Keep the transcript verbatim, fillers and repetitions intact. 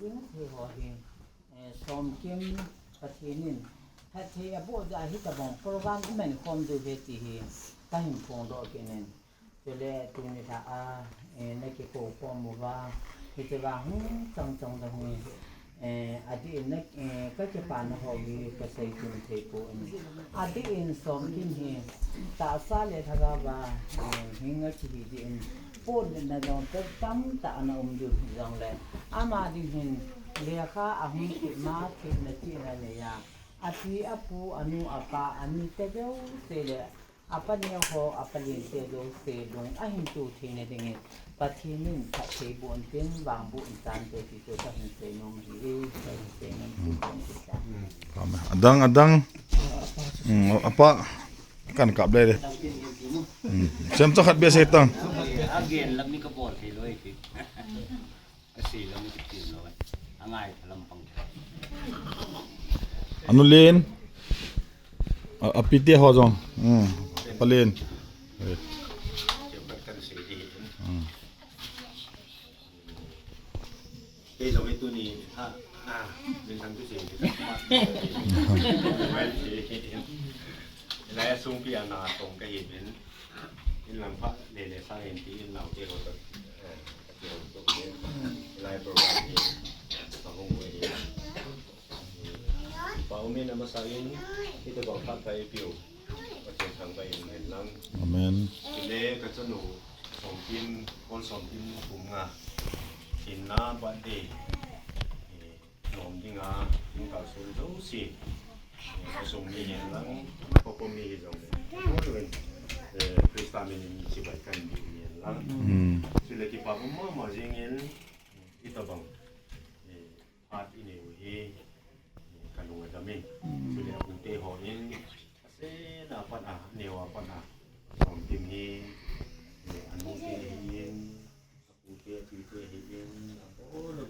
Kin thei ho hi, eh, Somkim Pathen in phatthei aboh jeh a hitabang program iman khom diu ahi ti hi kahin phongdoh kit in. Chule tuni lha a, eh, nakikou khom uva, hiche vang hung chang chang jong hi, eh, adih in na, eh, kakipana ho hi kasei tum thei poi. Adih in Somkim hi tahsa le lhagao va, eh, hing a kihi dih in, ponlutna jong tamtah ana um diu hijongle, ama ding hin lekha ahung kit ma, themna chihna anei a, api, apu, anu, apa, anute jouse le, apa neo ho, apa lente jouse lung ahin tu theina dingin Pathen in phatthei boh in tin, vangboh in tante ti chu kahin seinom ahi, kahin seinom ahi. Amen. Adang, adang. Hmm, apa kan kap le le. Hmm. Semcha khat beh sei tang. Again, lam ni kabol thei loi ti. Kasi lam ni kitim loi. Angai lampang. Anu Len. A, api te ho jong. Hmm. Apa Len. Eh. Hmm. Kei jong hi tuni, ha, ha, min thang tu sei. Lai sung pi ana tong kahi min. In lang pha, le le sa hin ti in lang te ho ta. Eh, te ho to. Lai program hi. Ka hung we hi. Pa umin amasa in, ito bang phat pa ipiu. Pathen thangvah in hen lang. Amen. Ile kachanu Somkim, Paul Somkim kum nga. Hinna birthday. Eh, nom dinga, in kalson jouse. Eh, kasung mi hen lang, popo mi hi jong le. Paul win, eh, Krista min in chibai kan bi hen lang. Hmm. Chule kipa mama jing in, ito bang. Eh, Phat inei u hi, eh, kalung adam in. Chule apute ho in, asena pat a, aneo a pat a, Somkim hi, eh, anu te